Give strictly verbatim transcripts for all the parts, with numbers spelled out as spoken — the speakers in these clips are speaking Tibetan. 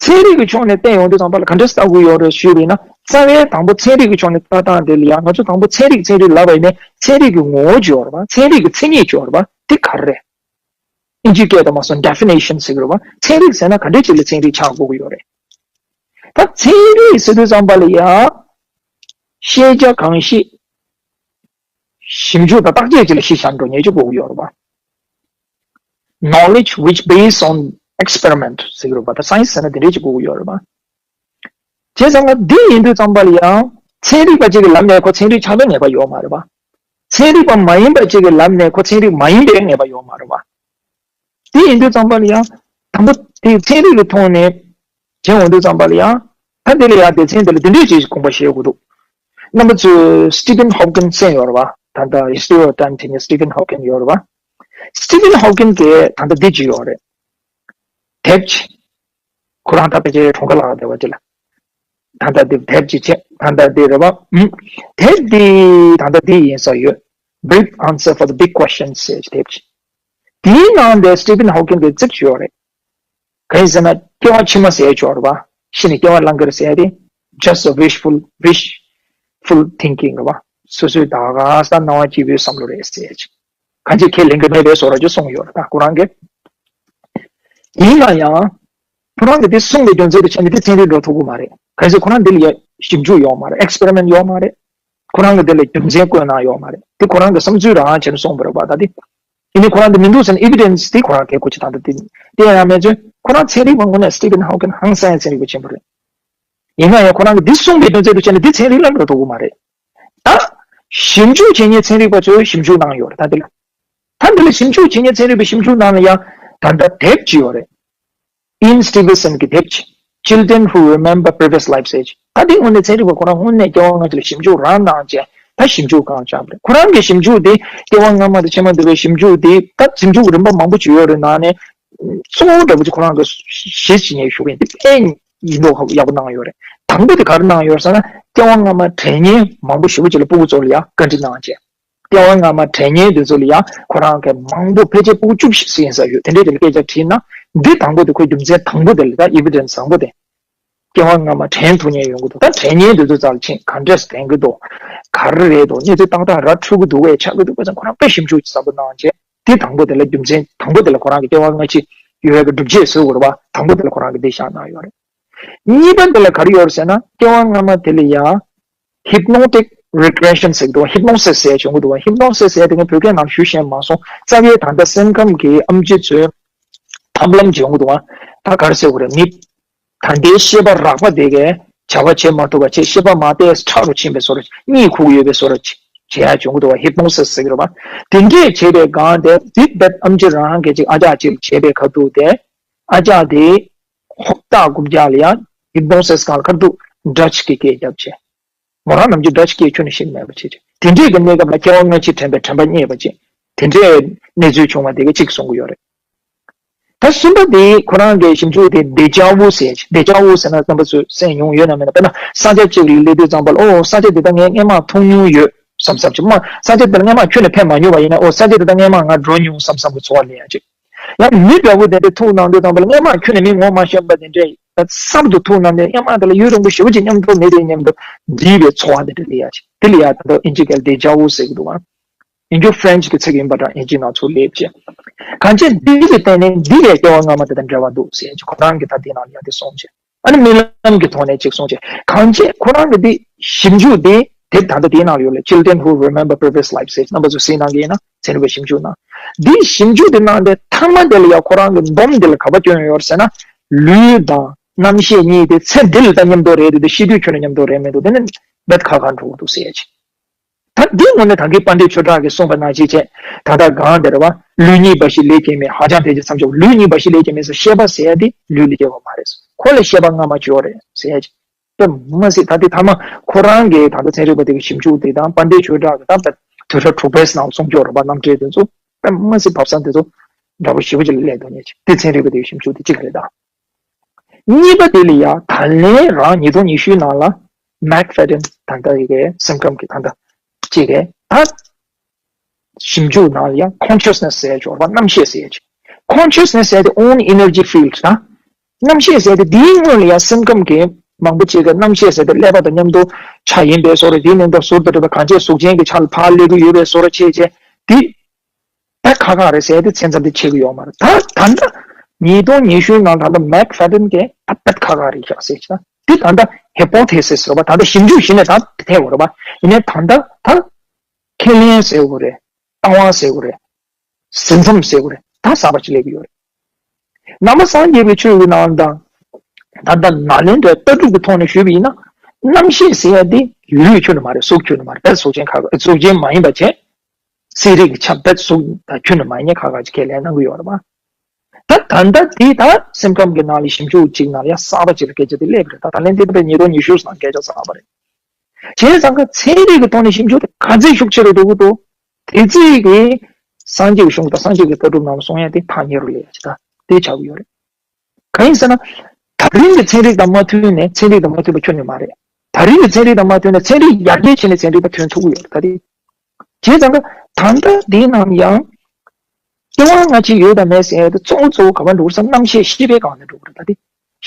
ཚན་རིག་གི་ཕྱོགས་ནས་བལྟས་ཡོང་དུས་ཙམ་པ་ལ་ག་འདྲས་ལྟ་དགོས་ཡོད་རེད་ཞུས་པ་ཡིན་ན། རྩ་བའི་དང་པོ་ཚན་རིག་གི་ཕྱོགས་ནས་ལྟ་སྟངས་དེ་ལ་ཡང་ང་ཚོ་དང་པོ་ཚན་རིག་ཚན་རིག་ལབ་པ་ཡིན་ནའི་ཚན་རིག་གི་ངོ་བོ་ཅིག་ཡོད་རེད་པ། ཚན་རིག་གི་མཚན་ཉིད་ཅིག་ཡོད་རེད་པ། དེ་ག་རེ་རེད། ཨིན་ཇི་སྐད་དུ་མ་སོང་definition་ཟེར་གི་རེད་པ། ཚན་རིག་ཟེར་ན་ག་འདྲས་ཅིག་ལ་ཚན་རིག་ཆགས་དགོས་ཀྱི་ཡོད་རེད། ད་ཚན་རིག་ཟེར་དུས་ཙམ་པ་ལ་ཡང་ཤེས་བྱ་གང་ཞིག་ཞིབ་འཇུག་དང་བརྟག་དཔྱད་ཅིག་ལ་གཞི་བཞག་འགྲོ་མཁན་ཅིག་དགོས་ཀྱི་ཡོད་རེད་པ། knowledge which based on experiment་ཟེར་གི་རེད་པ། ད་science་ཟེར་ན་དེ་འདྲས་ཅིག་དགོས་ཀྱི་ཡོད་རེད་པ། བྱས་ཙང་ང་འདི་ཡིན་དུས་ཙམ་པ་ལ་ཡང་ཚན་རིག་པ་ཅིག་གི་ལམ་ནས་ཁོ་ཚན་རིག་ཆགས་པའི་ངེས་པ་ཡོད་མ་རེད་པ། ཚན་རིག་པ་མ་ཡིན་པ་ཅིག་གི་ལམ་ནས་ཁོ་ཚན་རིག་མ་ཡིན་པའི་ངེས་པ་ཡོད་མ་རེད་པ། དེ་ཡིན་དུས་ཙམ་པ་ལ་ཡང་དང་པོ་དེ་ཚན་རིག་གི་ཐོག་ནས་བྱས་འོང་དུས་ཙམ་པ་ལ་ཡང་ད་དེ་ལ་ཡང་སྡེ་ཚན་དེ་ལ་འདི་འདྲས་ཅིག་དགོངས་པ་བཞེས་དགོས་འདུག་རྣམ་པ་ཚོས་Stephen Hawking་གསན་ཡོད་རེད་པ། ད་ལྟ་History of Time་དེ་ནས་Stephen Hawking་ཡོད་རེད་པ། Stephen Hawking་གིས་ད་ལྟ་འདི་ཅིག་ཡོད་རེད། དེབ་ཅིག་ཁོ་རང་ད་ཕལ་ཆེར་གྲོངས་ཁ་ལ་བསྡད་པ་ཅིག་ལ། ད་ལྟ་འདི་དེབ་ཅིག་བྱས། ད་ལྟ་འདི་རེད་པ། ཨུམ། དེབ་འདི་ད་ལྟ་འདི་ཡིན་ས་ཡོད། Brief Answer for the Big Questions་ཟེར་དེབ་ཅིག་དེའི་ནང་དེ་Stephen Hawking་གི་ཚིག་ཅིག་ཡོད་རེད། གང་ཡིན་ཟེར་ན་སྐྱེ་བ་ཕྱི་མ་ཟེར་ཡ་ཅིག་ཡོད་རེད་པ། ཤི་ནས་སྐྱེ་བ་ལེན་གྱི་རེད་ཟེར་ཡ་དེ་just a wishful wishful thinking་རེད་པ། སོ་སོའི་ད་ག་ས་སྣང་བ་སྐྱིད་པོའི་བསམ་བློ་རེད་ཟེར་ཡ་ཅིག་གང་ཅི་ཁས་ལེན་གྱི་མེད་པའི་བཟོ་འདྲ་ཅིག་གསུངས་ཡོད་རེད། ད་ཁོ་རང་གིས། ཡིན་ན་ཡང་ཁོ་རང་གིས་དེ་གསུངས་པའི་རྒྱུ་མཚན་དུ་བྱས་ནས་དེ་ཚན་རིག་འགྲོ་ཐུབ་ཀྱི་མ་རེད། གལ་སྲིད་ཁོ་རང་འདི་ལ་ཡ་ཞིབ་འཇུག་ཡོད་མ་རེད། experiment་ཡོད་མ་རེད། ཁོ་རང་གིས་དེ་ལ་རྒྱུ་མཚན་བཀོད་གནང་ཡོད་མ་རེད། དེ་ཁོ་རང་གི་བསམ་ཚུལ་རང་བྱས་ནས་གསུངས་པ་རེད་པ། ད་དེ་ཡིན་ནའི་ཁོ་རང་དེ་མི་འདུག་ཟེར་ན་evidence་དེ་ཁོ་རང་གིས་གོ་ཅི་ད་ལྟ་དེ་དེ་ཡང་མེད་ཚོད། ཁོ་རང་ཚན་རིག་པ་ངོས་ནས་Stephen Hawking་ཧང་སང་ཡ་ཚན་རིག་པ་ཆེན་པོ་རེད། ཡིན་ན་ཡང་ཁོ་རང་གིས་འདི་གསུངས་པའི་རྒྱུ་མཚན་དུ་བྱས་ནས་འདི་ཚན་རིག་ལ་འགྲོ་ཐུབ་ཀྱི་མ་རེད། ད་ཞིབ་འཇུག་བྱེད་མཁན་ཚན་རིག་པ་ཚོས་ཞིབ་འཇུག་གནང་ཡོད་རེད། ད་འདི་ལ་ད་འདི་ལ་ཞིབ་འཇུག་བྱེད་མཁན་ཚན་རིག་པའི་ཞིབ་འཇུག་ནང་ལ་ཡང་ད་ལྟ་དེབ་ཅིག་ཡོད་རེད། Ian Stevenson་གི་དེབ་ཅིག Children Who Remember Previous Lives་ཟེར་ཅིག་ད་འདི་དངོས་གནས་ཚན་རིག་པ་ཁོ་རང་དངོས་གནས་སྐྱེ་བ་སྔ་ཕྱི་ལ་ཞིབ་འཇུག་རང་གནང་བྱས་ད་ཞིབ་འཇུག་གང་བྱས་པ་རེད། ཁོ་རང་གི་ཞིབ་འཇུག་དེ་སྐྱེ་བ་སྔ་མ་དང་ཕྱི་མ་འདུས་པའི་ཞིབ་འཇུག་དེ་ད་ཞིབ་འཇུག་རིམ་པ་མང་པོ་ཅིག་ཡོད་རེད། ནང་ནས་གཙོ་བོ་འདྲ་པོ་ཅིག་ཁོ་རང་གི་གཞི་བྱས་ནས་ཞུ་གི་ཡིན། དེ་ཕན་ཡིན་མདོག་ཡག་པོ་གནང་ཡོད་རེད། དང་པོ་དེ་ག་རེ་གནང་ཡོད་ཟེར་ན་སྐྱེ་བ་སྔ་མ་དྲན་མཁན་མང་པོ་ཞེ་པོ་ཅིག་ལ་སྤུ་གུ་ཚོ་ལ་ཡང་བཀའ་འདྲི་གནང་བྱས། སྐྱེ་བ་སྔ་མ་དྲན་མཁན་དེ་ཚོ་ལ་ཡང་ཁོ་རང་གི་མང་པོ་ཕལ་ཆེར་སྤུ་གུ་བཅུ་བཞི་ཙམ་ཡིན་ས་ཡོད། དེ་འདྲའི་དེ་ལ་སྐད་ཆ་དྲིས་ན་འདི་དང་པོ་དེ་ཁོའི་རྒྱུ་མཚན་དང་པོ་དེ་ལ་ད་evidence་བཟང་པོ་དེ་སྐྱེ་བ་སྔ་མ་དྲན་ཐུབ་མཁན་ཡོང་གི་འདུག་ད་དྲན་མཁན་དེ་ཚོ་རྩ་ལ་ཕྱིན་ག་འདྲས་དྲན་གི་འདུག་ག་རེ་རེད་འདུག་གནས་ཚུལ་ཏག་ཏག་ར་འཕྲོད་ཀྱི་འདུག་བས་ཆགས་ཀྱི་འདུག་བས་ཙང་ཁོ་རང་དཔེ་ཞིབ་འཇུག་ཟབ་པོ་གནང་བྱས་དེ་དང་པོ་དེ་ལ་རྒྱུ་མཚན་དང་པོ་དེ་ལ་ཁོ་རང་གི་སྐྱེ་བ་སྔ་ཕྱི་ཡོད་པའི་སྒྲུབ་བྱེད་བཟོ་དགོས་རེད་པ། དང་པོ་དེ་ལ་ཁོ་རང་གི་འདི་བཞག་གནང་ཡོད་རེད། གཉིས་པ་འདི་ལ་ག་རེ་ཡོད་རེད་ཟེར་ན་སྐྱེ་བ་སྔ་མ་དེ་ལ་ཡང་hypnotic regression་ཟེར་གི་འདུག་བ། hypnosis་ཟེར་བྱུང་གི་འདུག་བ། hypnosis་ཟེར་དེ་ངས་བོད་སྐད་ནང་ཞུ་ཤེས་མ་སོང་། རྩ་བའི་ད་ལྟ་སེམས་ཁམས་ཀྱི་ཨེམ་ཆི་ཚོའི་ཐབས་ལམ་བྱུང་གི་འདུག་བ། ད་ག་རེ་ཟེར་དགོས་རེད། མི་ད་ལྟའི་ཤེས་པ་རགས་པ་དེ་གས་བྱ་བ་བྱེད་མ་ཐུབ་པ་བྱས་ཤེས་པ་མ་གཏད་ཁྲག་རུ་ཕྱིན་པའི་བཟོ་འདྲ་གཉིད་ཁུག་ཡོད་པའི་བཟོ་འདྲ་བྱེད་ཡ་བྱུང་གི་འདུག་བ། hypnosis་ཟེར་གི་རེད་བ། དེ་འདྲས་བྱས་པའི་སྒང་དེ་དེ་རྦད་ཨེམ་ཆི་རང་གིས་ཅིག་ཨ་ཅག་ཅིག་བྱས་པའི་ཁ་ཐུག་དེ་ཨ་ཅག་དེ་ཧོབ་ཏག་རྐུབ་བཀྱག་ལ་ཡང་ཧིབ་ནོ་སིས་སྒང་ལ་ཁ་ཐུག་སྒྲ་ཅིག་གིས་སྐད་བརྒྱབ་བྱས། མོ་རང་ནམ་རྒྱུན་སྒྲ་ཅིག་སྐད་ཁྱོན་ནས་ཤེས་མེད་པ་བྱས་བྱས། དེ་འདྲས་ཀྱི་གནས་སྐབས་ལ་སྐྱེ་བ་སྔ་ཕྱི་དྲན་པའི་དྲན་པ་རྙེད་པ་བྱས། དེ་འདྲས་གནས་ཚུལ་བྱུང་བ་དེ་ག་གཅིག་གསུང་གི་ཡོད་རེད། ད་གསུམ་པ་དེ་ཁོ་རང་གི་ཞིབ་འཇུག་དེ་ཌེ་ཇ་ཝུ་ཟེར། ཌེ་ཇ་ཝུ་ཟེར་ན་རྣམ་པ་ཚོས་གསན་མྱོང་ཡོད་ན་མེད་ན། དཔེར་ན་ས་ཆ་གཅིག་ལ་སླེབས་དུས་ཙམ་པ་ལ་ཨོ་ས་ཆ་དེ་ད་ངས་སྔན་མ་མཐོང་མྱོང་ཡོད་བསམ་བསམ་བྱས། མ་ས་ཆ་དེ་ལ་སྔན་མ་ཁྱོན་ནས་ཕེབས་མ་མྱོང་བ་ཡིན་ན་ཨོ་ས་ཆ་དེ་ད་སྔན་མ་ང་འགྲོ་མྱོང་བསམ་བསམ་གྱི་ཚོར་བ་སླེབས་ཡ་ཅིག་ཡང་མི་འདྲ་བོ་དེ་འདྲ་ཐུག་གནང་དུས་ཙམ་པ་ལ་སྔན་མ་ཁྱོན་ནས་མི་ངོ་མ་ཤེས་པ་དེ་འདྲས་གསར་དུ་ཐུག་གནང་དུས་སྔན་མ་དེ་ལ་ཡུན་རིང་པོ་ཞེ་པོ་ཅིག་མཉམ་དུ་མེད་དེ་མཉམ་དུ་འདྲིས་པའི་ཚོར་བ་དེ་འདྲ་སླེབས་ཡ་ཅིག་དེ་ལ་ཡ་ད་དུང་ཨིན་ཇི་སྐད་ལ་ཌེ་ཇ་ཝུ་ཟེར་གྱི་འདུག་བ། ཡིན་རྒྱུ་ཧྥ་རན་ཆི་གི་ཚིག་ཡིན་པ་འདྲ། ཨིན་ཇི་ནང་ཚུར་སླེབས་བྱས། གང་ཅི་འདི་གི་སྟེང་ནས་འདི་ལས་སྐྱེ་བ་སྔ་མ་དེ་དང་འབྲེལ་བ་འདུག་ཟེར་ཅིག་ཁོ་རང་གིས་ད་དེ་ནང་ལ་ཡ་དེ་གསུངས་བྱས། ཨ་ནི་རྨི་ལམ་གྱི་ཐོག་ནས་ཅིག་གསུངས་བྱས། གང་ཅི་ཁོ་རང་གི་འདི་ཞིབ་འཇུག་འདི་དེབ་ད་ལྟ་དེའི་ནང་ལ་ཡོད་ལ། Children Who Remember Previous Lives་ཟེར། རྣམ་པ་ཚོ་གཟིགས་གནང་གི་ཡིན་ན་ཚན་རིག་པའི་ཞིབ་འཇུག་ནང་། འདི་ཞིབ་འཇུག་འདི་གནང་སྟེ་མཐའ་མ་དེ་ལ་ཡ་ཁོ་རང་གི་འདོམས་འདི་ལ་ག་པར་བསྐྱོན་ཡོད་ཟེར་ན། ལུས་དང་རྣམ་ཤེས་གཉིས་དེ་ཚེ་འདི་ལ་ད་མཉམ་དུ་རེད་འདུག་དེ་ཤི་དུས་ཁྱོན་ནས་མཉམ་དུ་རེད་མི་འདུག་དེ་ནི་རྦད་ཁག་ཁག་འགྲོ་གི་འདུག་ཟེར་ཡ་ཅིག་ད་འདི་དངོས་གནས་ད་གིན་དཔལ་ལྡན་ཆོས་གྲགས་ཀྱིས་གསུངས་པ་ནང་བཞིན་བྱས། ད་ལྟ་གང་དེ་རེད་བ། ལུས་གཉིས་འབའ་ཞིག་ལས་སྐྱེས་མེད། ཧ་ཅང་ཕལ་ཆེར་མཚམས་འཇོག་ལུས་གཉིས་འབའ་ཞིག་ལས་སྐྱེས་མེད་ཟེར། ཤེས་པ་ཟེར་ཡ་དེ་ལུས་ལས་སྐྱེས་པ་མ་རེད། ཁོ་ལ་ཤེས་པ་སྔ་མ་ཅིག་ཡོད་རེད་ཟེར་ཡ་ཅིག་དཔེ་མ་སྲིད་ད་དེ་ཐ་མ་ཁོ་རང་གིས་ད་ལྟ་ཚན་རིག་པ་དེ་གི་ཞིབ་འཇུག་དེ་དང་དཔལ་ལྡན་ཆོས་གྲགས་ཀྱི་ད་དཔེ་དུས་རབས་དྲུག་པའི་ནང་གསུང་སྐྱོར་རེད་བ། རྣམ་འགྲེལ་དེ་ཚོ་དཔེ་མ་སྲིད་བབ་བཟང་དེ་ཚོ་འདྲ་པོ་ཞེ་པོ་ཅིག་ལ་སླེབས་འདུག་ཉེ་ཆར་དེ་ཚན་རིག་པ་དེ་གི་ཞིབ་འཇུག་དེ་གཅིག་རེད་ད། གཉིས་པ་དེ་ལ་ཡང་ད་ལན་རང་ཉིས་སྟོང་ཉི་ཤུའི་ནང་ལ་མེག་ཕེ་ཏན་ད་ལྟ་ཡི་གེ་སེམས་ཁམས་ཀྱི་ད་ལྟ་གཅིག་གེ་ད་ཞིབ་འཇུག་ནང་ལ་ཡང་consciousness་ཟེར་ཆོག་ར་རྣམ་ཤེས་ཟེར་ཆོག consciousness་ཟེར་དེ་own energy field་ད་ རྣམ་ཤེས་ཟེར་དེ་དེའི་སྔོན་ལ་ཡང་སེམས་ཁམས་ཀྱི་མང་པོ་ཅིག་གི་རྣམ་ཤེས་ཟེར་དེ་ཀླད་པ་དང་མཉམ་དུ་ཆ་ཡིན་པའི་བཟོ་འདྲ། དེའི་ནང་དུ་ཟུར་དུ་གྲུབ་པའི་གང་བྱས་གཟུགས་ཅན་གྱི་ཆ་ལ་ཕར་སླེབས་ཀྱི་ཡོད་པའི་བཟོ་འདྲ་བྱས་བྱས་དེ། ད་ཁག་ཁག་རེད་ཟེར་ཏེ་མཚན་ཙམ་དེ་ཆད་ཀྱི་ཡོད་མ་རེད། ད་ད་ལྟ་ཉིས་སྟོང་ཉི་ཤུའི་ནང་ད་ལྟ་མེག་ཕེ་ལིན་གྱིས་ད་ད་ཁག་ཁག་རེད་ཤག་ཟེར་ཅིག་ད་དེ་ད་ལྟ་ཧི་པོ་ཐེ་སིས་རེད་པ། ད་ལྟ་ཞིབ་འཇུག་བྱས་ནས་ད་དེ་ཐད་ཡོད་རེད་པ། ཡིན་ནའི་ད་ལྟ་ད་ཁས་ལེན་ཟེར་དགོས་རེད། ལྟ་བ་ཟེར་དགོས་རེད། ཟིན་མཚམས་ཟེར་དགོས་རེད། ད་གསར་པ་ཅིག་སླེབས་ཀྱི་ཡོད་རེད། ནང་པ་སངས་རྒྱས་པའི་ཆོས་ཀྱི་ནང་དང་ད་ལྟ་ནཱ་ལེནྡྲའི་ལྟ་གྲུབ་ཀྱི་ཐོག་ནས་ཞུས་པ་ཡིན་ན། རྣམ་ཤེས་ཟེར་ཡ་དེ་ལུས་ཁྱོན་ནས་མ་རེད། གཟུགས་ཁྱོན་ནས་མ་རེད། ད་གཟུགས་ཅན་ཁག་གཟུགས་ཅན་མ་ཡིན་པ་བྱས། ཚན་རིག་གི་ཆ་བེད་གཟུགས་དང་ཁྱོན་ནས་མ་ཉན་ཁག་ཁག་ཅིག་ཁས་ལེན་གནང་གི་ཡོད་རེད་པ། ད་ད་ལྟ་དེ་ད་སེམས་ཁམས་ཀྱི་ནང་ལ་ཞིབ་འཇུག་ཅིག་ནང་ལ་ཡ་གསར་པ་ཅིག་ལ་སྐད་ཆ་དེ་སླེབས་རེད། ད་ད་ལན་དེ་ད་ཉིས་སྟོང་ཉི་ཤུ་ནང་སྐད་ཆ་གསར་པ་རེད། བྱས་ཙང་ཀ་ཚན་རིག་གི་ཐོག་ནས་ཞིབ་འཇུག་དེ་ག་ཚད་ཤུགས་ཆེ་རུ་འགྲོ་གི་འདུག་དེ་ཚིག་གི་སངས་རྒྱས་ཀྱི་གཞུང་དང་སངས་རྒྱས་ཀྱི་ལྟ་གྲུབ་ནང་ལ་གསུང་ཡ་དེ་ཐག་ཉེ་རུ་སླེབས་ཡ་ཅིག་ད་དེ་ཆགས་ཀྱི་ཡོད་རེད། གང་ཡིན་ཟེར་ན། ད་རིང་གི་ཚན་རིག་དང་མ་མཐུན་ནས་ཚན་རིག་དང་མ་མཐུན་པ་ཁྱོན་ནས་མ་རེད། ད་རིང་གི་ཚན་རིག་དང་མ་མཐུན་ནས་ཚན་རིག་ཡར་རྒྱས་ཕྱིན་ནས་ཚན་རིག་དང་མཐུན་ཐུབ་ཀྱི་ཡོད་རེད་ད་དེ། བྱས་ཙང་ཀ་ད་ལྟ་འདི་ནང་ཡང་སྐྱེ་བ་སྔ་ཕྱི་ཡོད་དང་མེད་ཟེར་ཡ་དེ་གཙོ་བོ་གཙོ་བོ་ག་པར་འགྲོ་གི་རེད་ཟེར་ན་རྣམ་ཤེས་ཤེས་པའི་སྒང་ནས་འགྲོ་གི་རེད་ད་དེ།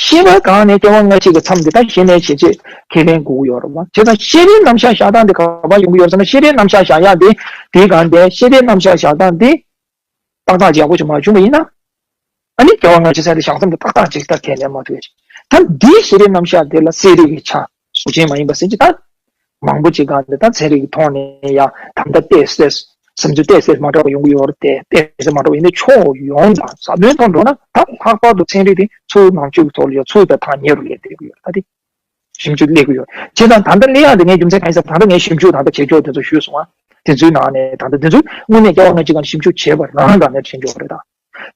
ཤེས་པའི་སྒང་ནས་སྐྱེ་བ་སྔ་ཕྱི་གི་མཚམས་དེ་ད་ཞེ་ནས་ཞེ་བྱས་ཁས་ལེན་དགོས་ཀྱི་ཡོད་རེད་བ། བྱས་ཙང་ཤེས་པའི་རྣམ་གཞག་བཞག་སྟངས་དེ་ག་པར་ཡོང་གི་ཡོད་རེད་ཟེར་ན། ཤེས་པའི་རྣམ་གཞག་བཞག་ཡ་དེ་དེའི་སྒང་དེ་ཤེས་པའི་རྣམ་གཞག་བཞག་སྟངས་དེ་ཏག་ཏག་ཅིག་ཡག་པོ་ཞིག་མ་བྱུང་བ་ཡིན་ན། ཨ་ནི་སྐྱེ་བ་སྔ་ཕྱི་ཟེར་ཏེ་བཞག་མཚམས་དེ་ཏག་ཏག་ཅིག་ད་ཁས་ལེན་མ་ཐུབ་ཡ་ཅིག་ད་འདིའི་ཤེས་པའི་རྣམ་གཞག་དེ་ལ་གསལ་རིག་གི་ཆ་གཟུགས་ཅན་མ་ཡིན་པ་ཟེར་གྱི་ད། མང་པོ་ཅིག་གང་དེ་ད་ཚན་རིག་གི་ཐོག་ནས་ཡང་ད་ལྟ་ཏོག་ཙམ་བསམ་ཚུལ་ཏོག་ཙམ་མ་འདྲ་བ་ཡོང་གི་ཡོད་རེད་དེ། ཏོག་ཙམ་མ་འདྲ་བ་ཡིན་ན་ཕྱོགས་ཡོངས་དང་ཟབ་དོན་ཐོག་འགྲོ་ན་ད་ལྷག་པར་དུ་ཚན་རིག་དེ་ཚུར་ནང་ཆོས་ཀྱི་ཐོག་ལ་ཡང་ཚུར་དང་ཐག་ཉེ་རུ་སླེབས་བསྡད་ཀྱི་ཡོད་རེད་ད་དེ། ཞིབ་འཇུག་སླེབས་ཀྱི་ཡོད་རེད། བྱས་ཙང་ད་ལྟ་སླེབས་ཡག་དེ་ངའི་རྒྱུ་མཚན་གང་ཡིན་ཟེར་ན། ད་ལྟ་ངས་ཞིབ་འཇུག་ད་ལྟ་བྱེད་ཕྱོགས་དེ་ཚོ་ཞུས་སོང་ང་། དེ་ཚོའི་ནང་ནས་ད་ལྟ་དེ་ཚོས་དངོས་གནས་སྐྱེ་བ་སྔ་ཕྱི་སྒང་ཞིབ་འཇུག་བྱས་པ་རང་སྒང་ནས་དྲན་ཆོག་རེད་ད།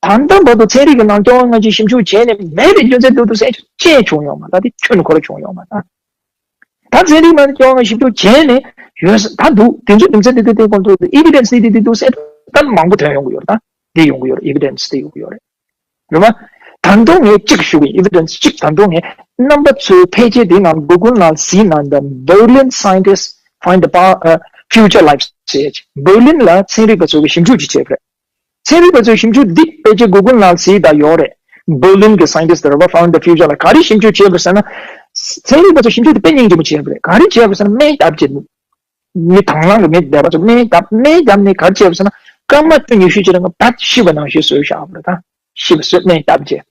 ད་ལྟ་བར་དུ་ཚན་རིག་གི་ནང་སྐྱེ་བ་སྔ་ཕྱི་ཞིབ་འཇུག་བྱས་ནས་མེད་པའི་རྒྱུ་མཚན་འདུག་འདུག་ཟེར་ཅིག་བྱུང་ཡོད་མ་རེད། ད་དེ་ཁྱོན་ནས་ཁོ་རང་བྱུང་ཡོད་མ་རེད་ད། ད་ཚན་རིག་ནང་སྐྱེ་བ་སྔ་ཕྱི་ཞིབ་འཇུག་བྱས་ནས་ཡོད་ས་ད་འདུག་དེ་ཚོའི་རྒྱུ་མཚན་དེ་དེ་དེ་ཁོ་ཚོས་ཨེ་བི་ཌེན་སི་དེ་དེ་དེ་འདུག་ཟེར་ད་མང་པོ་ཐོན་ཡོང་གི་ཡོད་རེད་ད། དེ་ཡོང་གི་ཡོད་རེད། ཨེ་བི་ཌེན་སི་དེ་ཡོང་གི་ཡོད་རེད། རེད་བ། ད་དུང་ངས་གཅིག་ཞུ་གི་ཡིན། ཨེ་བི་ཌེན་སི་གཅིག་ད་དུང་ངས་རྣམ་པ་ཚོའི་ཕལ་ཆེར་དེ་ནང་གུ་གུལ་ནང་གཟིགས་ན་ད་Berlin scientists find the power, uh, future life ཟེར་ཅིག་བྷར་ལིན་ལ་ཚན་རིག་པ་ཚོ་གིས་ཞིབ་འཇུག་ཅིག་བྱས་པ་རེད། ཚན་རིག་པ་ཚོས་ཞིབ་འཇུག་འདི་ཕལ་ཆེར་གུ་གུལ་ནང་གཟིགས་ད་ཡོད་རེད། བྷར་ལིན་གི་scientists རེད་བ། Found the future ལ་ག་རེ་ཞིབ་འཇུག་བྱས་པ་རེད་ཟེར་ན། ཚན་རིག་པ་ཚོ་ཞིབ་འཇུག་དེ་དཔེ་སྙིང་རྗེ་མོ་བྱས་པ་རེད། ག་རེ་བྱས་པ་ཟེར་ན་སྨན་བཏབ་བྱས། མི་དང་བླངས་ཀྱི་མི་བསྡད་པ་ཚོ་སྨན་བཏབ། སྨན་བཏབ་ནས་ག་རེ་བྱས་པ་ཟེར་ན། སྐར་མ་བཅུ་ཉི་ཤུ་ཅིག་རིང་ལ་ཕར་ཤི་བ་ནང་བཞིན་བཟོས་བཞག་པ་རེད་ད། ཤི་བ་བཟོས་སྨན་བཏབ་རྗེས།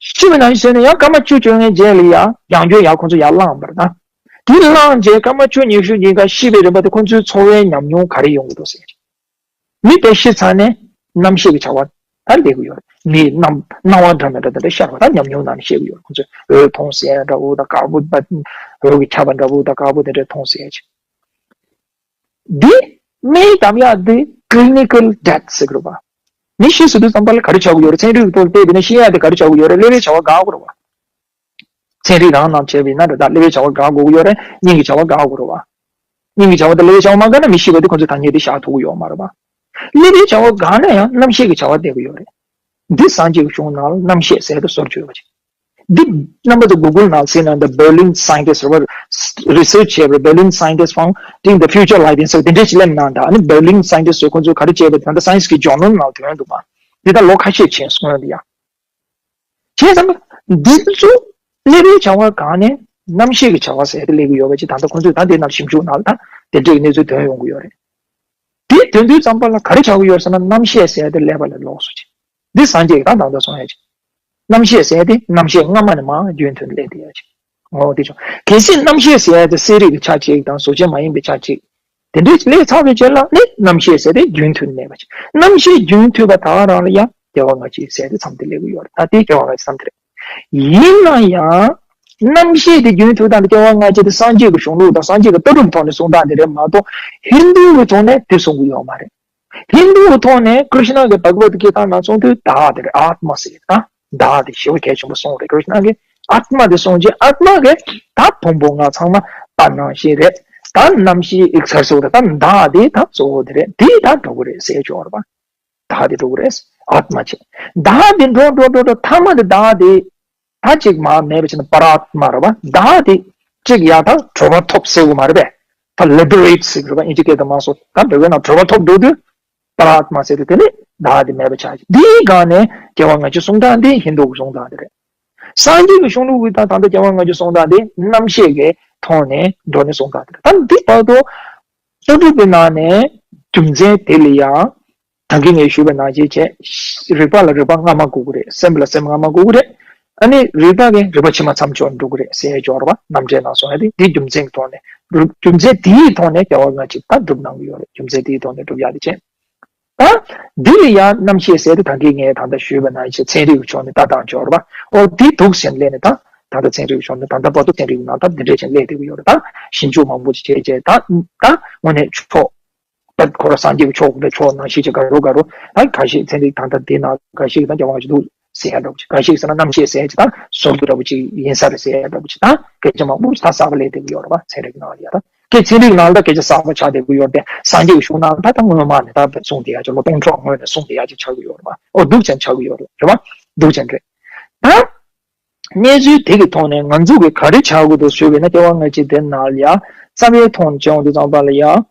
ཤི་བ་ནང་བཞིན་བཟོས་ནས་ཡང་སྐར་མ་བཅུ་བཅོ་ལྔའི་རྗེས་ལ་ཡང་ཡང་བསྐྱར་ཡང་ཁོང་ཚོ་ཡར་བླངས་པ་རེད་ད། དེ་བླངས་རྗེས་སྐར་མ་བཅུ་ཉི་ཤུ་གཉིས་ཀ་ཤི་བའི་རིམ་པ་དེ་ཁོང་ཚོའི་འཚོ་བའི་ཉམས་མྱོང་ག་རེ་ཡོང་གི་འདུག་ཟེར། མི་དེ་ཤི་ཚར་ནས་རྣམ་ཤེས་ཀྱི་བྱ་བ་ད་སླེབས་ཀྱི་ཡོད་རེད། མིའི་རྣམ་སྣང་བ་འདྲ་མི་འདྲ་དེ་འདྲ་ཤར་བ་ད་ཉམས་མྱོང་ནང་ཤེས་ཀྱི་ཡོད་རེད། ཁོང་ཚོས་འོད་མཐོང་ཟེར་འདྲ་བོ་དང་དཀར་པོ་འོད་ཀྱི་ཁྱབ་པ་འདྲ་བོ་དང་དཀར་པོ་དེ་འདྲ་མཐོང་ཟེར་ཅིག་འདི་སྨན་བཏབ་ཡག་འདི་clinical death ཟེར་གི་རེད་པ། མི་ཤི་སོང་དུས་ཙམ་པ་ལ་ག་རེ་བྱ་དགོས་ཡོད་རེད། ཚན་རིག་གི་ཐོག་ལ་བལྟས་པ་ཡིན་ན་ཤི་ཡག་དེ་ག་རེ་བྱ་དགོས་ཡོད་རེད། ཀླད་པའི་བྱ་བ་འགག་དགོས་རེད་པ། ཚན་རིག་རང་ནང་བྱས་པ་ཡིན་ན་འདྲ། ད་ཀླད་པའི་བྱ་བ་འགག་དགོས་ཀྱི་ཡོད་རེད། སྙིང་གི་བྱ་བ་འགག་དགོས་རེད་པ། སྙིང་གི་བྱ་བ་དང་ཀླད་པའི་བྱ་བ་མ་འགག་ན་མི་ཤི་བ་དེ་ཁོ་ཚོས་ཐ་སྙད་དེ་བཞག་ཐུབ་ཀྱི་ཡོད་མ་རེད་པ། ཀླད་པའི་བྱ་བ་འགག་ན་ཡང་རྣམ་ཤེས་ཀྱི་བྱ་བ་བསྡད་ཀྱི་ཡོད་རེད། འདི་སངས་རྒྱས་ཀྱི་གཞུང་ནང་ལ་རྣམ་ཤེས་ཟེར་ཏེ་བཟོ་བཅོས་ཡོད་པ་ཅིག་འདི་རྣམ་པ་ཚོ་གུ་གུལ་ནང་གཟིགས་ན་འདི་Berlin scientists རེད་པ། Research བྱས་པའི་Berlin scientists found in the future life ཡིན་ཟེར་བ་དེ་འདྲས་ཅིག་སླེབས་གནང་། ད་ཨ་ནི་Berlin scientists ཚོས་ཁོ་ཚོས་ག་རེ་བྱས་པ་དེ་ད་ལྟ་Science གི་journal ནང་ཐོན་འདུག་པ། འདི་ད་ལོ་ཁ་ཤས་ཕྱིན་སོང་ཡ་འདི་ཡང་། བྱས་ཙང་འདི་ཚོ་ཀླད་པའི་བྱ་བ་གང་ནས་རྣམ་ཤེས་ཀྱི་བྱ་བ་ཟེར་ཏེ་སླེབས་ཀྱི་ཡོད་པ་ཅིག་ད་ལྟ་ཁོ་ཚོས་ད་འདི་ནང་ཞིབ་འཇུག་ནང་ལ་ད་དེ་འདྲས་ཀྱི་གནས་ཚུལ་ཐོན་ཡོང་གི་ཡོད་རེད། དེ་ཐོན་དུས་ཙམ་པ་ལ་ག་རེ་ཆགས་ཀྱི་ཡོད་ཟེར་ན། རྣམ་ཤེས་ཟེར་ཏེ་ཀླད་པ་ལ་ལོགས་སུ་ཅིག་འདི་སངས་རྒྱས་ཀྱིས་ད་ད་ལྟ་གསུངས་ཡ་ཅིག་རྣམ་ཤེས་ཟེར་ཏེ་རྣམ་ཤེས་སྔ་མ་ནས་མར་རྒྱུན་མཐུད་སླེབས་བསྡད་ཡ་ཅིག་འོ་དེ་ཅུང་གལ་སྲིད་རྣམ་ཤེས་ཟེར་ཡ་དེ་གསལ་རིག་གི་ཆ་གཅིག་དང་གཟུགས་ཅན་མ་ཡིན་པའི་ཆ་གཅིག་དེ་འདྲའི་སླེབས་ཚར་བའི་རྗེས་ལ་ནི་རྣམ་ཤེས་ཟེར་ཏེ་རྒྱུན་མཐུད་མེད་པ་ཅིག་རྣམ་ཤེས་རྒྱུན་མཐུད་པ་དག་རང་ལ་ཡང་སྐྱེ་བ་སྔ་ཕྱི་ཟེར་ཏེ་མཚམས་དེ་སླེབས་ཀྱི་ཡོད་རེད། ད་དེ་སྐྱེ་བ་སྔ་ཕྱི་མཚམས་དེ་རེད། ཡིན་ན་ཡང་རྣམ་ཤེས་དེ་རྒྱུན་མཐུད་སྟངས་དེ་སྐྱེ་བ་སྔ་ཕྱི་དེ་སངས་རྒྱས་ཀྱི་གཞུང་ལུགས་དང་སངས་རྒྱས་ཀྱི་ལྟ་གྲུབ་ཐོག་ནས་གསུང་སྟངས་དེ་རེད་མ་གཏོགས། ཧིན་རྡུ་གི་ཐོག་ནས་དེ་གསུང་གི་ཡོད་མ་རེད། ཧིན་རྡུ་གི་ཐོག་ནས་ཀྲིཤ་ན་གི་བྷག་བད་གི་ཏཱ་ནང་གསུང་དུས་བདག་དེ་རེད། ཨཱཏྨ་ཟེར་ད། བདག་དེ་ཞེ་པོ་གལ་ཆེན་པོ་གསུངས་རེད། ཀྲིཤ་ན་གི་ཨཱཏྨ་དེ་གསུངས་རྗེས་ཨཱཏྨ་གི་ད་ཕུང་པོ་ལྔ་ཚང་མ་ད་ནང་བཞིན་རེད། ད་རྣམ་ཤེས་ཨིག་ཚར་སོ་རེད། ད་བདག་དེ་ད་གཙོ་བོ་དེ་རེད། དེ་ད་འགྲོ་གི་རེད་ཟེར་ཆོག་རེད་པ། བདག་དེ་འགྲོ་གི་རེད། ཨཱཏྨ་བྱས། བདག་དེ་འགྲོ་འགྲོ་འགྲོ་འགྲོ་མཐའ་མ་དེ་བདག་དེ་ད་གཅིག་མ་མེད་པ་བྱས་ན་པ་ར་ཨཱཏྨ་རེད་པ། བདག་དེ་གཅིག་ཡ་ད་གྲོལ་བ་ཐོབ་ཟེར་དགོས་མ་རེད་པས། ད་ལི་བེ་རེཊ་ཟེར་གི་རེད་པ། དབྱིན་ཇི་སྐད་དུ་མ་སོང་ད་བོད་སྐད་ནང་གྲོལ་བ་ཐོབ་འགྲོ་དུས་པ་ར་ཨཱཏྨ་ཟེར་དུས་དེ་ནི་བདག་དེ་མེད་པ་ཆགས་ཀྱི། འདིའི་སྒང་ནས་སྐྱེ་བ་སྔ་ཕྱི་གསུང་སྟངས་འདི་ཧིན་རྡུ་གི་གསུང་སྟངས་དེ་རེད། སངས་རྒྱས་ཀྱི་གཞུང་ལུགས་ཀྱི་ད་ད་ལྟ་སྐྱེ་བ་སྔ་ཕྱི་གསུང་སྟངས་དེ་རྣམ་བཤད་ཀྱི་ཐོག་ནས་འགྲོ་ནས་གསུང་སྟངས་དེ་རེད། ད་འདི་བར་དུ་ལྟ་གྲུབ་ཀྱི་ནང་ནས་རྒྱུ་མཚན་དེ་ལ་ཡང་ད་གིན་ངས་ཞུས་པ་ནང་བཞིན་བྱས། རིགས་པ་ལ་རིགས་པ་སྔ་མ་དགོས་ཀྱི་རེད། སེམས་ལ་སེམས་སྔ་མ་དགོས་ཀྱི་རེད། ཨ་ནི་རིགས་པ་གིས་རིགས་པ་ཕྱི་མ་མཚམས་སྦྱོར་འགྲོ་གི་རེད་ཟེར་ཡ་སྦྱོར་བ་རྣམ་འགྲེལ་ནང་གསུངས་ཡ་དེ་འདི་རྒྱུ་མཚན་གྱི་ཐོག་ནས་རྒྱུ་མཚན་དེའི་ཐོག་ནས་སྐྱེ་བ་སྔ་ཕྱི་ད་སྒྲུབ་གནང་གི་ཡོད་རེད། རྒྱུ་མཚན་དེའི་ཐོག་ནས་སྒྲུབ་ཡ་དེ་བྱས། ད་འདི་ལ་ཡང་རྣམ་བཤད་ཟེར་ཏེ་ད་གིན་ངས་ད་ལྟ་ཞུས་པ་ནང་བཞིན་ཚན་རིག་གི་ཕྱོགས་ནས་ལྟ་སྟངས་སྦྱོར་བ། ཨོ་འདི་འདུག་ཟེར་ནས་ལས་ནས་ད་ད་ལྟ་ཚན་རིག་གི་ཕྱོགས་ནས་ད་ལྟ་བར་དུ་ཚན་རིག་གི་ནང་ད་འདི་འདྲས་ཅན་སླེབས་བསྡད་ཀྱི་ཡོད་རེད། ད་ཞིབ་འཇུག་མང་པོ་ཅིག་བྱས་བྱས་ད་ད་དངོས་གནས་ཕྱོགས་ད་ཁོ་ར་སངས་རྒྱས་ཀྱི་ཕྱོགས་དེ་ཕྱོགས་ནང་བཞིན་ཅིག་ག་རུ་ག་རུ་ད་འགའ་ཞིག་ཚན་རིག་ད་ལྟ་འདི་ནང་འགའ་ཞིག་ད་རྒྱ་དབང་ཞིག་འདུག་ཟེར་ཡ་འདྲ་པོ་ཅིག་འགའ་ཞིག་ཟེར་ན་རྣམ་བཤད་ཟེར་ཡ་ཅིག་ད་ཟུར་དུ་འདྲ་པོ་ཅིག་ཡིན་ས་རེད་ཟེར་ཡ་འདྲ་པོ་ཅིག་ད་སྐད་ཆ་མང་པོ་ད་གསར་པ་སླེབས་བསྡད་ཀྱི་ཡོད་རེད་པ། ཚན་རིག་ནང་ལ་ཡ་ད་སྐད་ཚན་རིག་ནང་ལ་ད་སྐད་ཆ་གསར་པ་ཆགས་བསྡད་ཀྱི་ཡོད་རེད་དེ། སངས་རྒྱས་ཀྱི་གཞུང་ནང་ད་ད་སྔོན་མ་ནས་ད་གསུངས་བསྡད་ཡ་ཅིག་ལོ་སྟོང་ཕྲག་སྔོན་ནས་གསུངས་བསྡད་ཡ་ཅིག་ཆགས་ཀྱི་ཡོད་རེད་པ། ཨོ་འདུག་ཅན་ཆགས་ཀྱི་ཡོད་རེད་རེད་པ། འདུག་ཅན་རེད། ད་གནས་ཚུལ་དེ་གི་ཐོག་ནས་ང་ཚོ་གི་ག་རེ་བྱ་དགོས་འདུག་ཞུས་པ་ཡིན་ན་སྐྱེ་བ་སྔ་ཕྱི་དེ་ནང་ལ་ཡ་རྩ་བའི་ཐོག་ནས་བྱ་འོང་དུས་ཙམ་པ་ལ་ཡ་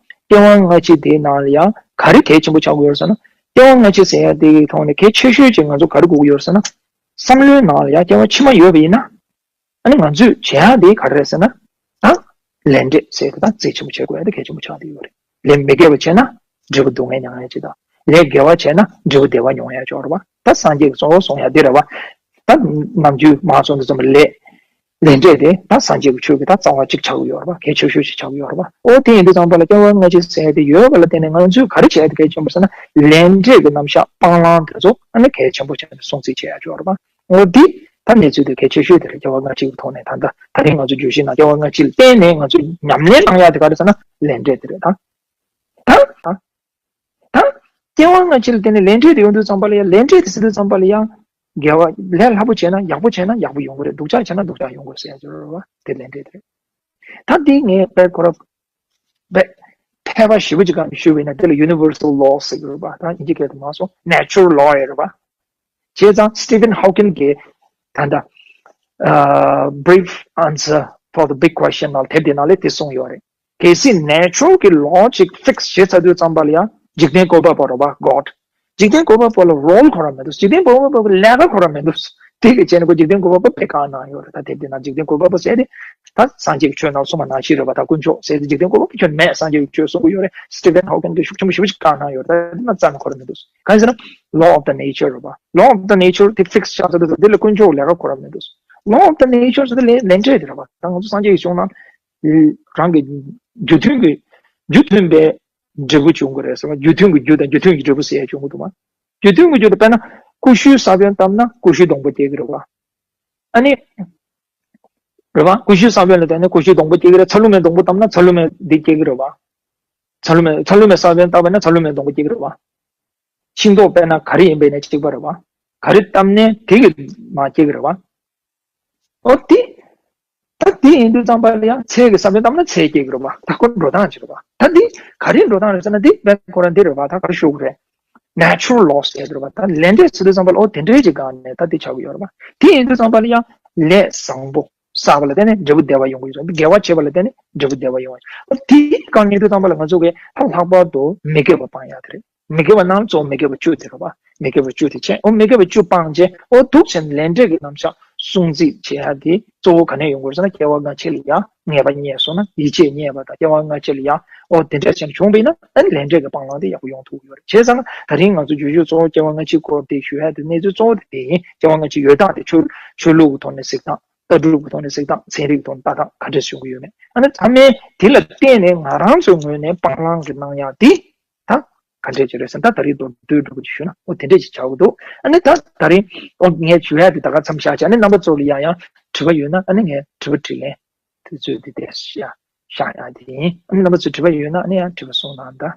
སྐྱེ་བ་སྔ་ཕྱི་དེའི་ནང་ལ་ཡ་ག་རེ་གལ་ཆེན་པོ་ཆགས་ཀྱི་ཡོད་ཟེར་ན། སྐྱེ་བ་སྔ་ཕྱི་ཟེར་ཡ་དེ་གི་ཐོག་ནས་གལ་ཆེ་ཤོས་ཅིག་ང་ཚོ་ག་རེ་དགོས་ཀྱི་ཡོད་ཟེར་ན། བསམ་བློའི་ནང་ལ་ཡ་སྐྱེ་བ་ཕྱི་མ་ཡོད་པ་ཡིན་ན། ཨ་ནི་ང་ཚོས་བྱེད་ཡ་དེ་ག་རེ་རེད་ཟེར་ན། ད་ལས་འབྲས་ཟེར་དེ་ད་རྩིས་ཆེན་པོ་བྱེད་དགོས་ཡ་དེ་གལ་ཆེན་པོ་ཆགས་བསྡད་ཡོད་རེད། ལས་མི་དགེ་བ་བྱས་ན་འབྲས་བུ་སྡུག་བསྔལ་མྱོང་ཡ་ཅིག་དང་། ལས་དགེ་བ་བྱས་ན་འབྲས་བུ་བདེ་བ་མྱོང་ཡ་ཅིག་ཡོད་རེད་པ། ད་སངས་རྒྱས་ཀྱིས་གསུང་རོགས་གསུང་ཡ་དེ་རེད་པ། ད་ནམ་རྒྱུན་མང་སོང་དུས་ཙམ་པ་ལས་ལས་འབྲས་དེ་ད་སངས་རྒྱས་ཀྱི་ཆོས་ཀྱི་ད་རྩ་བ་གཅིག་ཆགས་ཀྱི་ཡོད་རེད་པ། གལ་ཆེ་ཤོས་ཤིག་ཆགས་ཀྱི་ཡོད་རེད་པ། ཨོ་དེ་ཡིན་དུས་ཙམ་པ་ལ་སྐྱེ་བ་སྔ་ཕྱི་ཟེར་ཡ་དེ་ཡོད་པ་ལ་བརྟེན་ནས་ང་ཚོས་ག་རེ་བྱས་ཏེ་གལ་ཆེན་པོ་ཟེར་ན། ལས་འབྲས་ཀྱི་རྣམ་གཞག་སྤང་བླང་དེ་ཚོ་ཨ་ནི་གལ་ཆེན་པོ་བྱས་ནས་སྲུང་བརྩི་བྱེད་ཡ་ཅིག་ཡོད་རེད་པ། འོ་འདི་ད་གནས་ཚུལ་དེ་གལ་ཆེ་ཤོས་དེ་རེད། སྐྱེ་བ་སྔ་ཕྱི་གི་ཐོག་ནས་ད་ལྟ་ད་རིང་ང་ཚོ་བརྗོད་གཞི་ནང་སྐྱེ་བ་སྔ་ཕྱི་ལ་བརྟེན་ནས་ང་ཚོས་ཉམས་ལེན་གནང་ཡ་དེ་ག་རེ་ཟེར་ན་ལས་འབྲས་དེ་རེད་ད། ད་ད་ད་སྐྱེ་བ་སྔ་ཕྱི་ལ་བརྟེན་ནས་ལས་འབྲས་དེ་ཡོང་དུས་ཙམ་པ་ལ་ཡང་ལས་འབྲས་དེ་ཟེར་དུས་ཙམ་པ་ལ་ཡང་དགེ་བ་ལས་སླ་པོ་བྱས་ན་ཡག་པོ་བྱས་ན་ཡག་པོ་ཡོང་གི་རེད། སྡུག་ཅག་བྱས་ན་སྡུག་ཅག་ཡོང་གི་རེད་ཟེར་ཡ་ཅིག་རེད་པ། དེ་ལས་འབྲས་དེ་རེད། ད་འདི་ངས་དཔེ་ཁོ་ར་དཔེ་ཕལ་པ་ཞེ་པོ་ཅིག་གང་ཞུས་པ་ཡིན་ན་དེ་ལ་universal law ཟེར་གྱི་རེད་པ། ད་དབྱིན་ཇི་སྐད་དུ་མ་སོང་natural law ཡོད་རེད་པ། བྱས་ཙང་Stephen Hawking གིས་ད་ལྟ་ཨ་Brief Answer for the Big Question ནང་དེབ་དེ་ནང་ལ་དེ་གསུངས་ཡོད་རེད། གལ་སྲིད་natural གི་law ཅིག་fix བྱས་ཚར་དུས་ཙམ་པ་ལ་ཡང་འཇིག་རྟེན་བཀོད་པ་པོ་རེད་པ། God འཇིག་རྟེན་བཀོད་པ་པོ་ལ་role ཁོ་རང་མི་འདུག་འཇིག་རྟེན་བཀོད་པ་པོ་ལ་ལས་ཀ་ཁོ་རང་མི་འདུག་དེ་གི་བྱས་ནས་ཁོ་འཇིག་རྟེན་བཀོད་པ་པོ་དཔེ་བཀག་གནང་ཡོད་རེད། ད་དེབ་དེ་ནང་འཇིག་རྟེན་བཀོད་པ་པོ་ཟེར་དེ་ད་སངས་རྒྱས་ཀྱི་ཆོས་ནང་གསུངས་པ་ནང་བཞིན་རེད་པ། ད་དཀོན་མཆོག་ཟེར་དེ་འཇིག་རྟེན་བཀོད་པ་པོ་ཁྱོན་ནས་སངས་རྒྱས་ཀྱི་ཆོས་གསུང་གི་ཡོད་རེད། Stephen Hawking གིས་ཤུགས་ཆེན་པོ་ཞེ་པོ་ཅིག་བཀག་གནང་ཡོད་རེད། ད་དེ་ན་རྩ་ནས་ཁོ་རང་མི་འདུག་གང་ཡིན་ཟེར་ན་law of the nature རེད་པ། Law of the nature དེ་fix ཆགས་ཚར་དུས་དེ་ལ་དཀོན་མཆོག་ལས་ཀ་ཁོ་རང་མི་འདུག law of the nature ཟེར་དེ་ལས་ལས་འབྲས་དེ་རེད་པ། ད་ང་ཚོ་སངས་རྒྱས་ཀྱི་གཞུང་ནང་རང་གི་རྒྱུ་མཐུན་གྱི་རྒྱུ་མཐུན་པའི་འབྲས་བུ་འབྱུང་གི་རེད་ཟེར་བ། རྒྱུ་མཐུན་གྱི་རྒྱུ་དང་རྒྱུ་མཐུན་གྱི་འབྲས་བུ་ཟེར་ཡ་འབྱུང་གི་འདུག་མ། རྒྱུ་མཐུན་གྱི་རྒྱུ་དེ་དཔེར་ན་ཀུ་ཤུའི་ས་བོན་བཏབ་ན་ཀུ་ཤུའི་སྡོང་པོ་སྐྱེ་གི་རེད་བ། ཨ་ནི། རེད་བ། ཀུ་ཤུའི་ས་བོན་ལ་བརྟེན་ནས་ཀུ་ཤུའི་སྡོང་པོ་སྐྱེ་གི་རེད། ཚ་ལུ་མའི་སྡོང་པོ་བཏབ་ན་ཚ་ལུ་མའི་འདི་སྐྱེ་གི་རེད་བ། ཚ་ལུ་མའི་ཚ་ལུ་མའི་ས་བོན་བཏབ་པ་ན་ཚ་ལུ་མའི་སྡོང་པོ་སྐྱེ་གི་རེད་བ། ཤིང་ཏོག་དཔེར་ན་ག་རེ་ཡིན་པའི་ནས་གཅིག་པ་རེད་བ། ག་རེ་བཏབ་ནས་དེ་གི་མ་སྐྱེ་གི་རེད་བ། ཨོ་དེ། ད་དེ་ཡིན་དུས་ཙམ་པ་ལ་ཡང་ཚལ་གྱི་ས་བོན་བཏབ་ན་ཚལ་སྐྱེ་གི་རེད་པ། ད་ཁོ་འགྲོ་སྟངས་ཅིག་རེད་པ། ད་འདི་ག་རེ་འགྲོ་སྟངས་རེད་ཟེར་ན་འདི་བན་ཁོ་རང་འདི་རེད་པ། ད་ག་རེ་ཞུ་གི་རེད། Natural laws ཟེར་རེད་པ། ད་ལས་འབྲས་ཟེར་དུས་ཙམ་པ་ལ་ཨོ་དེ་འདྲའི་ཅིག་སྒང་ནས་ད་འདི་ཆགས་ཀྱི་ཡོད་རེད་པ། དེ་ཡིན་དུས་ཙམ་པ་ལ་ཡང་ལས་བཟང་པོ་བསགས་པ་ལ་བརྟེན་ནས་འབྲས་བུ་བདེ་བ་ཡོང་གི་ཡོད་རེད། དགེ་བ་བྱས་པ་ལ་བརྟེན་ནས་འབྲས་བུ་བདེ་བ་ཡོང་བ་རེད། ཨོ་དེའི་སྒང་ནས་དུས་ཙམ་པ་ལ་ང་ཚོ་གིས་ད་ལྷག་པར་དུ་མི་དགེ་བ་སྤང་ཡ་དེ་རེད། མི་དགེ་བ་རྣམས་གཙོ་བོ་མི་དགེ་བ་བཅུ་དེ་རེད་པ། མི་དགེ་བ་བཅུ་དེ་བྱས། ཨོ་མི་དགེ་བ་བཅུ་སྤངས་རྗེས་ཨོ་འདུག་བྱས་ནས་ལས་འབྲས་ཀྱི་རྣམ་གཞག་སྲུང་བརྩི་བྱེད་ཡ་དེ་གཙོ་བོ་ག་ནས་ཡོང་དགོས་ཟེར་ན་སྐྱེ་བ་སྔ་ཕྱི་ལ་ཡང་ངེས་པ་རྙེད་སོང་ན་ཡིད་ཆེས་རྙེད་པ་དང་སྐྱེ་བ་སྔ་ཕྱི་ལ་ཡང་ཨོ་དེ་འདྲ་བྱས་ནས་བྱུང་བ་ཡིན་ན་ཨ་ནི་ལས་འབྲས་ཀྱི་སྤང་བླང་དེ་ཡག་པོ་ཡོང་ཐུབ་ཀྱི་ཡོད་རེད། བྱས་ཙང་ད་རིང་ང་ཚོ་བརྗོད་གཞི་གཙོ་བོ་སྐྱེ་བ་སྔ་ཕྱི་སྐོར་དེ་ཞུ་ཡ་དེ་གནས་ཚུལ་གཙོ་བོ་དེ་དེ་ཡིན། སྐྱེ་བ་སྔ་ཕྱི་ཡོད་སྟངས་དེ་ཆོས་ཆོས་ལུགས་ཀྱི་ཐོག་ནས་གཟིགས་སྟངས། ལྟ་གྲུབ་ཀྱི་ཐོག་ནས་གཟིགས་སྟངས། ཚན་རིག་གི་ཐོག་ནས་ལྟ་སྟངས་ག་འདྲས་བྱུང་གི་ཡོད་མེད། ཨ་ནི་མཐའ་མའི་དེ་ལ་བརྟེན་ནས་ང་རང་ཚོའི་ངོས་ནས་སྤང་བླང་གི་གནང་ཡག་དེ་ད་ག་འདྲས་ཅིག་རེད་ཟེར་ན་ད་ད་རེས་མདོར་བསྡུས་འདྲ་པོ་ཅིག་ཞུས་ན་ཨོ་དེ་འདྲས་ཅིག་ཆགས་ཀྱི་འདུག་ཨ་ནི་ད་ད་རེས་ཨོ་ངས་ཞུ་ཡག་དེ་ད་ག་མཚམས་བཞག་བྱས། ཨ་ནི་རྣམ་པ་ཚོ་ལ་ཡང་ཡང་དྲི་བ་ཡོད་ན་ཨ་ནི་ངས་དྲི་བ་དྲིས་ལན་དེ་ཚོས་དེ་དེ་བཞག་བཞག་ཡག་དེ་ཡིན། ཨ་ནི་རྣམ་པ་ཚོས་དྲི་བ་ཡོད་ན་ཨ་ནི་ཡང་དྲི་བ་གསུངས་གནང་ད།